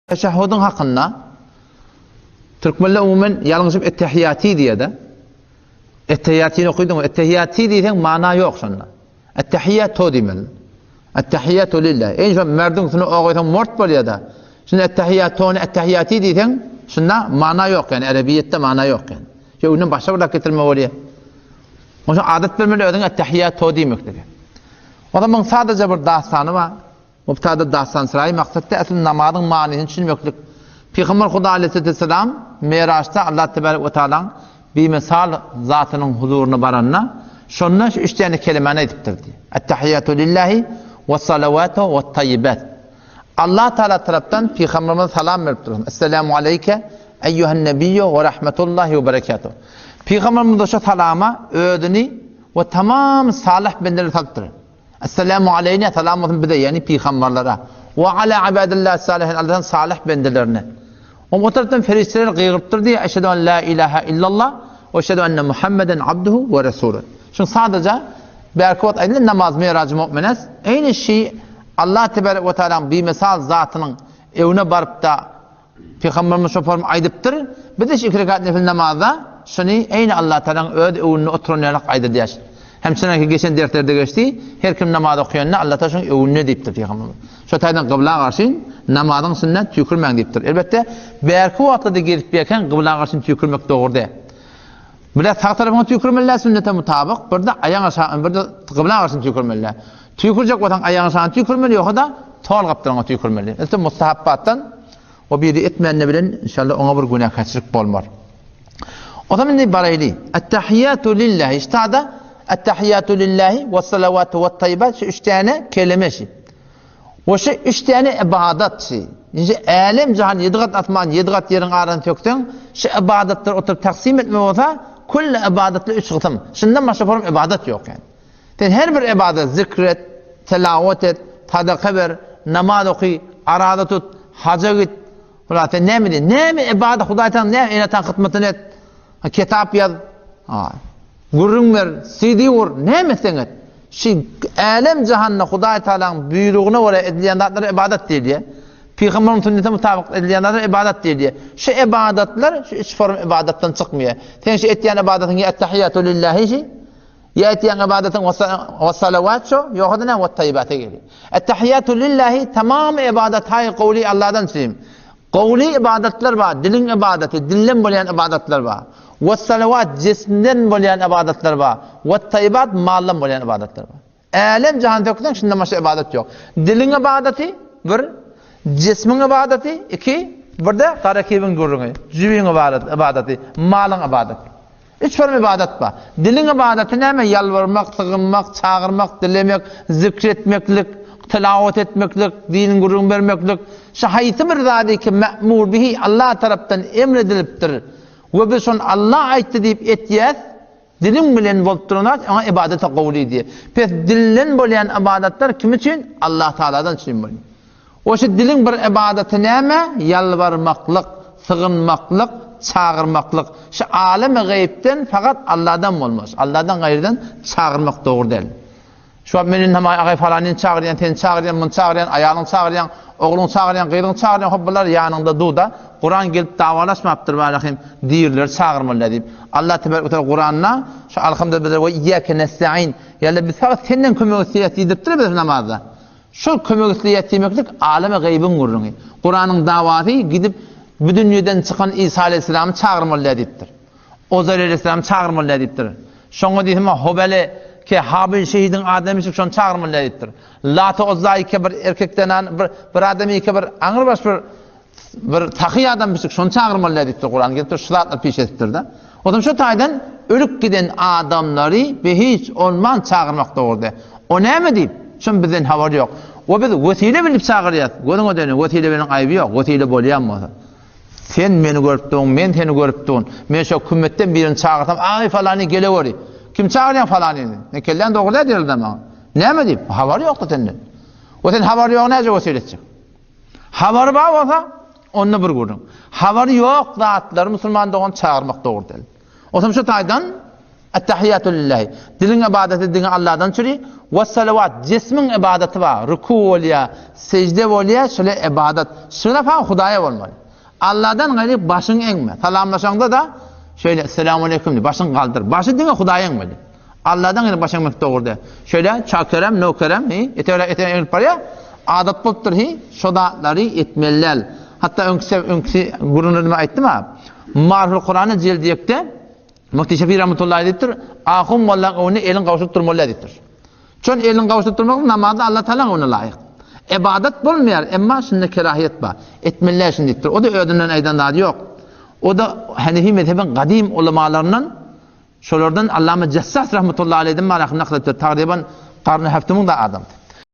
Teşehhudyň hakynda türkmenler umuman ýalňyşyp ettehiýati diýýär-de. Ettehiýatini okydyňmy? Ettehiýati diýseň mana ýok şonda. Ettehiýatu diýmeli. Ettehiýatu lillah. Eý şo merdiň üstüne o goýsaň mort bolýar-da. Şunda ettehiýatony ettehiýati diýseň şunda mana ýok ýani erebiýetde mana ýok ýani. Şo öňden başga bir zat getirme bolýar. Oňa adat bermeli özüň ettehiýatu diýmeklige. O zaman sadaja bir dastany bar. Mubtada dassansraý maksatda esl namazyň manysyny düşünmeklik. Pygamber Huda aleýhissalam Meraçda Allah tebarek we taalaň bimysal zatynyň huzuryna baranda, şonda şu üç däne kelemäni aýdypdyr diýýär. Ettehiýatu lillahi wes-salawatu wet-taýýibat. Allah Taala tarapdan pygamberimize salam berip dursun. Esselamu aleýke eýýuhan nebiyyu we rahmetullahi we berekatuh. Pygamberimiz şu salama özüni we tamam salyh bendeleri salypdyr. Esselamu aleýna, salam bolsun bize, ýagny pygamberlere. We ala ibadillahi salihin, Allah'yň salyh bendelerine. Oň o tarapdan perişdeler gygyryp durdy, Eşhedü en la ilaha illallah we eşhedü enne Muhammeden abduhu we resuluh. Şuň sadaja bärki wagt aýdylan namaz mirajy mu'mines, eýni şi Allah tebarek we taalaň bimesal zatynyň ewine barypda Pygamberimiz şo form aýdypdyr, Biz hiç iki rekat nefil namazda şuny eýni Allatagalaň öz öwünde oturan ýalak aýdylýar. Hem çynanki geçen derslerde geçdi, her kim namaz okaýanda Allatagala şoň öwünde diýipdir Pygamberimiz. Şo taýdan gybla garşy namazyň içinde tüýkürmäň diýipdir. Elbetde, bärki wagtlarda gezip ýörkäň gybla garşy tüýkürmek dogry däl. Birde sag tarapyňa tüýkürmeli sünnete mutabyk, birde aýaň aşagyna, birde gybla garşy tüýkürmeli. Tüýkürjek bolsaň aýagyň aşagyna tüýkürmeli, ýogsa-da tol gapdalyňa tüýkürmeli. Elbetde mustahapbatdan o biri etmände bilen inşallah oňa bir günäkärçilik bolmar. O zaman indi baraýly. Ettahiyatu lillahi. Ştada Ettahiyatu lillahi we salawatu we taýyibat şu üç tane kelime şi. We şu üç tane ibadat şi. Indi älem jahan ýedi gat asman, ýedi gat ýeriň arasyny sökseň, şu ibadatlar oturyp taksim etme bolsa, külli ibadatlar üç gysym. Şundan başga form ibadat ýok yani. Sen her bir ybadat zikr et, tilawat et, sadaka ber, namaz oky, araza tut, haja git. Huda sen näme diýen? Näme ybadat Hudaý taala näme ene-ataň hyzmatyny et. Kitap ýaz. Ha. Gürrüň ber, CD gur, näme etseň et. Şu älem jahanda Hudaý taalaň buýrugyna görä edilýän zatlara ybadat diýilýär. Pygamberiň sünnetine mutabyk edilýän zatlara ybadat diýilýär. Şu ybadatlar şu üç form ybadatdan çykmaýar. Sen şu etýän ybadatyň ýa ettahiyatu lillahi şi, Ýa etýän ybadatyň we-salawat şo, ýogsa-da näme we-taýýibata gelýär. Et-tahiýýatu lillahi tamam ybadat haý gowly Allahdan üçin. Gowly ybadatlar bar, diliň ybadaty, dilden bolýan ybadatlar bar. We-salawat jismden bolýan ybadatlar bar. We-taýýibat maldan bolýan ybadatlar bar. Älem jahan sökseň şundan başga ybadat ýok. Diliň ybadaty bir, jismiň ybadaty iki, bir-de garakibiň gürrüňi, jübiň ybadaty, malyň ybadaty. Üç form ybadat bar. Diliň ybadaty näme? Ýalbarmak, sygynmak, çagyrmak, dilemek, zikr etmeklik, tilawat etmeklik, diniň gürrüňini bermeklik. Şu haýsy bir zady ki me'mur bihi Allah tarapdan emr edilipdir we biz şony Allah aýtdy diýip etýäs, diliň bilen bolup duran zat oňa ibadeti gowly diýýär. Pes dilden bolýan ybadatlar kim üçin? Allah Tagaladan üçin bolýar. O şu diliň bir ybadaty näme? Ýalbarmaklyk, sygynmaklyk, çagyrmaklyk. Şu alemi gaýypdan fakat Allahdan bolmaz. Allahdan gaýrydan çagyrmak dogry däl. Şu wagt men indi agaý falanyny çagyrýan, seni çagyrýan, muny çagyrýan, aýalyňy çagyrýan, ogluňy çagyrýan, gyzyňy çagyrýan, hop bular ýanyňda dur-da, Kuran gelip dawalaşmapdyr bälahim, dirileri çagyrmaly diýip. Allah tebarek we teala Kuranda şu alhamdulillah we iyyake nesta'in, ýa-da biz fakat senden kömek isleýäs diýdiripdir biz namazda. Şol kömek isleýär diýmeklik aleme gaýbyň gürrüňi. Kuranyň dawasy gidip bu dünýeden çykan Isa aleýhissalamy çagyrmaly däl diýipdir. Ozair aleýhissalamy çagyrmaly däl diýipdir. Şoňa diýsem Hobele ke Habil şehidiň adamy şony çagyrmaly däl diýipdir. Lata Uzza ike bir erkek zenan bir bir adam ike bir aňrybaş bir Bir sahy adam biçik şony çagyrmaly däl diýipdir Kuran gelipdir şu zatlar piş edipdir-de. Onsoň şu taýdan ölüp giden adamlary be hiç olman çagyrmak dogry däl. O näme diýip, şoň bizden habary ýok. O biz wesile bilip çagyrýas. Gözüňe döneýin, wesile bilen aýby ýok, wesile bolýan bolsa. Sen meni görüp durun, men seni görüp durun. Men şo kümmetden birini çagyrsam, aý falany geleweri. Kim çagyrýaň falanyny? Sen kelläň dogry däl diýerler maňa. Näme diýip, habary ýokdy senden. O sen habary ýok näce wesile etjek? Habary bar bolsa, onda bir gürrüň. Habary ýok zatlary musulman dogan çagyrmak dogry däl. Otam şu taýdan. Ettehiyyatu lillahi. Diliň ybadaty diňe Allahdan çüri. Wessalawat, jismiň ybadaty bar. Ruku bolýar, sejde bolýar, şule ybadat. Şuna fa Hudaýa bolmaly. Allahdan gaýry başyň eňme. Salamlaşaňda-da şeýle Esselamu aleýkum diý, başyňy galdyr. Başy diňe Hudaýa eňmeli. Allahdan gaýry baş eňmek dogry däl. Şeýle çakerem, nökerem, hi, etegräk etegräk eňilip barýar. Adat bolupdyr, hi, şo zatlary etmeli däl. Hatda öňküsi, öňküsi gürrüňlerinde aýtdym-a. Marful Kurany jildi ýekde Mufti Şefi rahmetullahi diýipdir, ahun mollaň öňünde elin gowşuryp durmaly däl diýipdir. Çün elin gowşuryp durmak namazda Allah Tagalaň öňünde laýyk. Ybadat bolmaýar, emma şunda kerahiýet bar. Etmeli däl şuny diýipdir. O-da özünden aýdan zady ýok. O-da Hanefi mezhebiň gadym ulamalaryndan, şolardan Allama Jessas rahmetullahi aleýhden baraka nakl edipdir. Tagryban garny heftimyň da adamdy.